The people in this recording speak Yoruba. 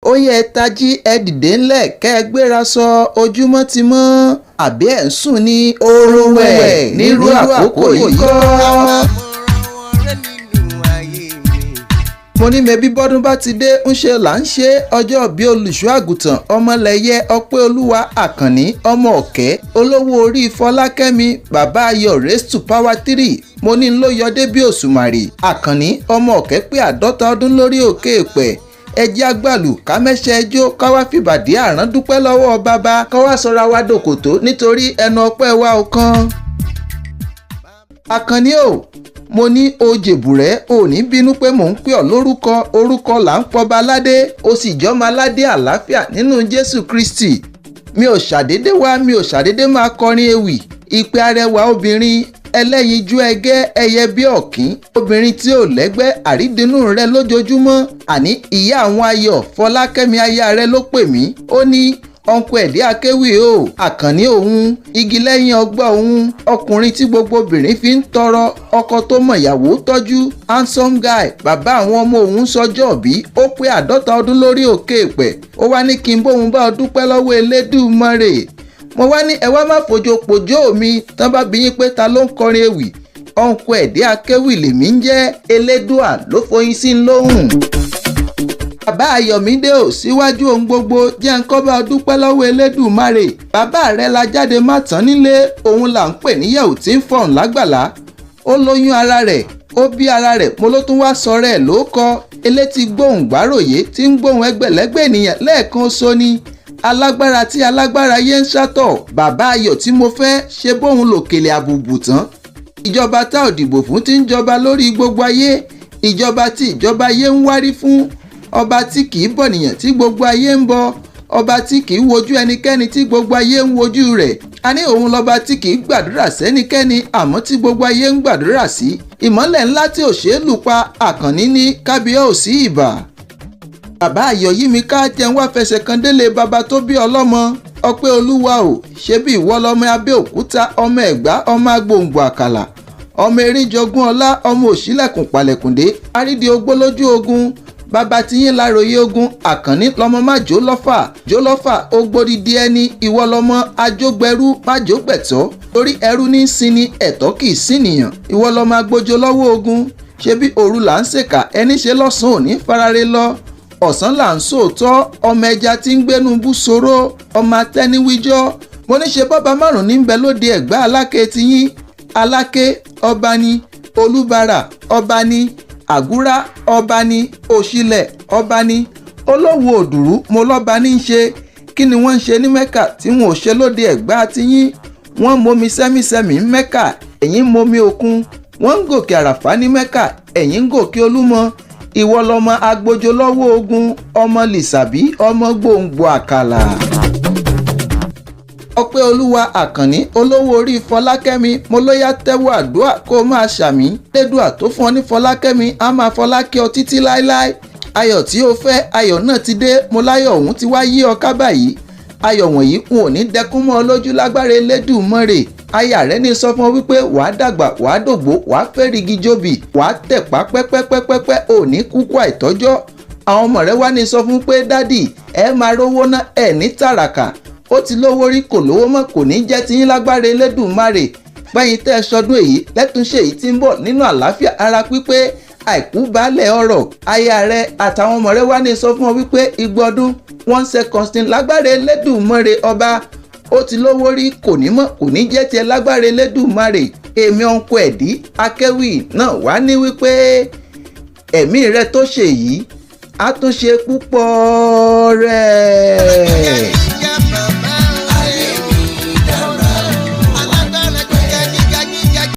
Ó yẹ ẹ tají, ẹ dìde ńlẹ̀, kẹ́ ẹ gbéra sọ. Ojúmọ́ ti mọ́, àbí ẹ̀ ń sùn ní oorun wẹ̀ nírú àkókò yìí kọ́? Àmọ̀ràn rẹ nínú ayé mi. Mo ní mẹbí bọ́dún bá ti dé, ń ṣe là ń ṣe ọjọ́ bíi olùṣọ́ àgùntàn Ọmọlẹ́yẹ Ọpẹ́olúwa Àkànní Ọmọ Ọ̀kẹ́, olówó orí Fọlákẹ́mi, bàbá Ayọ̀, Race to Power three. Mo ní ló yọdé bí òṣùmàrè. Àkànní Ọmọ Ọ̀kẹ́ pé 50 ọdún lórí òkè èpẹ̀. Ẹjẹ́ àgbàlù kámẹ́sẹ̀ ẹjọ́, káwá fìbàdí àrán dúpẹ́ lọ́wọ́ bàbá, káwá sọra wa dòkòtò nítorí ẹnu ọpẹ́ wa ò kan. Àkànní o, mo ní ojèbùrẹ́ ò ní bínú pé mò ń pè ọ́ lórúkọ. Orúkọ là ń pọba aládé, ó sì jọ́mọ aládé àlàáfíà nínú Jésù Kristi. Mi ò ṣàdédé wá, mi ò ṣàdédé máa kọrin ewì ìpè. Arẹwà obìnrin, ẹlẹ́yinjú ẹgẹ́, ẹyẹ bí ọ̀kín, obìnrin tí ò lẹ́gbẹ́, àrídìnnú rẹ lójoojúmọ́, àní ìyá àwọn Ayọ̀, Fọlákẹ́mi aya rẹ ló pè mí. Ó ní, "Uncle Ẹ̀dí Akéwì o, Àkànní òun, igi lẹ́yìn ọgbà òun, ọkùnrin tí gbogbo obìnrin fi ń tọrọ, ọkọ tó mọ̀ ìyàwó tọ́jú, handsome guy, bàbá àwọn ọmọ òun sọjọ́ bí, ó pé 50 ọdún lórí òkè èpẹ̀. Ó wá ní kí n bóun bá ọ dúpẹ́ lọ́wọ́ Elédùmarè." Mo wá ní ẹ wá má fojo pòjó mi tán bá bí yín pé ta ló ń kọrin ewì, Uncle Ẹ̀dí Akéwì lèmi ń jẹ́. Elédùà ló foyín sí lóhùn. Bàbá Ayọ̀mídé ò, síwájú ohun gbogbo, jẹ́ ń kọ́ bá ọ dúpẹ́ lọ́wọ́ Elédùmarè. Bàbá rẹ̀ la jáde má tán nílé, òun là ń pè níyàwó tí ń fọ̀n lágbàlá. Ó lóyún ara rẹ̀, ó bí ara rẹ̀, mo ló tún wá sọ̀rọ̀ ẹ̀ ló kọ elétí gbóhùn gbáròyé tí ń gbóhùn ẹgbẹ̀lẹ́gbẹ̀ ènìyàn lẹ́ẹ̀kan ṣo ni alágbára tí alágbára yé ń ṣàtọ̀. Bàbá Ayọ̀ tí mo fẹ́ ṣe bóun lòkèlè àbùbù tán. Ìjọba tá ò dìbò fún ti ń jọba lórí gbogbo ayé, ìjọba tí ìjọba ayé ń wárí fún, ọba tí kì í bọ̀nìyàn tí gbogbo ayé ń bọ, ọba tí kì í wojú ẹnikẹ́ni tí gbogbo ayé ń wojú rẹ̀. A ní òun lọ́ba tí kì í gbàdúrà sẹ́nikẹ́ni, àmọ́ tí gbogbo ayé ń gbàdúrà sí, ìmọ́lẹ̀ ńlá tí ò ṣeé lù pa. Àkànní ní kábíyèsí ìbà. Bàbá Ayọ̀ yí mi ká, jẹun wá fẹsẹ̀ kan délé bàbá tó bí ọlọ́mọ. Ọpẹ́ Olúwa o, ṣé bí ìwọ lọmọ Abẹ́òkúta, ọmọ Ẹ̀gbá, ọmọ agbóǹgbò àkàlà, ọmọ erinjọgún ọlá, ọmọ òṣìlẹ̀kùn palẹ̀kùndé, àrídìí ogbó lójú ogun. Bàbá tiyín láròyé ogun. Àkànní lọmọ má jó lọ́fà, jó lọ́fà ogbódìdí ẹni. Ìwọ lọmọ ajógbẹrú májógbẹ̀tọ́, torí ẹrú ní sinmi, ẹ̀tọ́ kì í sìnìyàn. Ìwọ lọmọ agbójo lọ́wọ́ ogun. Ṣebí òru là ń ṣèkà, ẹni ṣe lọ́sàn-án òní farare lọ. Ọ̀sán là ń sòótọ́, ọmọ ẹja tí ń gbénu bú sọ̀rọ̀, ọmọ atẹ́niwíjọ́. Mo ní ṣe bọ́ba márùn ní bẹ lóde Ẹ̀gbá Aláké tiyín. Aláké ọba ni, Olúbàrà ọba ni, Àgúrá ọba ni, Òṣìlẹ̀ ọba ni, Olówó Òdùrú mo lọ́ba ní í ṣe. Kí ni wọ́n ń ṣe ní Mẹ́kà tí wọn ò ṣe lóde Ẹ̀gbá tiyín? Wọ́n momi sẹ́mísẹ́mí ń Mẹ́kà, ẹ̀yìn ń momi òkun. Wọ́n ń gòkè Àràfá ní Mẹ́kà, ẹ̀yìn ń gòkè Olúmọ. Ìwọ lọmọ agbójo lọ́wọ́ ogun, ọmọ Lìsàbí, ọmọ gbòǹgbò àkàlà. Ọpẹ́ Olúwa Àkànní, olówó orí Fọlákẹ́mi, mo ló yá, tẹ́wọ́ àdúrà kó o máa ṣàmì. Lédùà tó fún ọ ní Fọlákẹ́mi á máa fọlákẹ́ ọ títí láéláé. Ayọ̀ tí o fẹ́, ayọ̀ náà ti dé. Mo láyọ̀ ọ̀hún ti wá yí ọ ká báyìí. Ayọ̀ wọ̀nyí n ò ní dẹkún mọ́ ọ lójú lágbára Elédùmarè. Aya rẹ ní sọ fún ọ wípé wàá dàgbà, wàá dògbó, wàá fẹ́rìgì jóbì, wàá tẹ̀pá pẹ́pẹ́pẹ́pẹ́, ò ní kúkú àìtọ́jọ́. Àwọn ọmọ rẹ wá ní sọ fún pé, "Daddy, ẹ máa rówó ná, ẹ ní tàràkà." Ó ti lówó rí, kò lówó mọ́, kò ní jẹ́ tiyín lágbára Elédùmarè. Pẹ́yìn tẹ́ ẹ sọdún èyí lẹ́túnṣe èyí tí ń bọ̀ nínú àlàáfíà ara pípé, àìkú baálẹ̀ ọ̀rọ̀. Aya rẹ àtàwọn ọmọ rẹ wá ní sọ fún ọ wípé igbó ọdún one second lágbára Elédùmarè ọba. Ó ti lówó rí, kò ní mọ́, kò ní jẹ́ tiẹ̀ lágbára Elédùmarè. Èmi Uncle Ẹ̀dí Akéwì náà wá ní wípé ẹ̀mí rẹ tó ṣe yìí á tún ṣe púpọ̀ rẹ̀.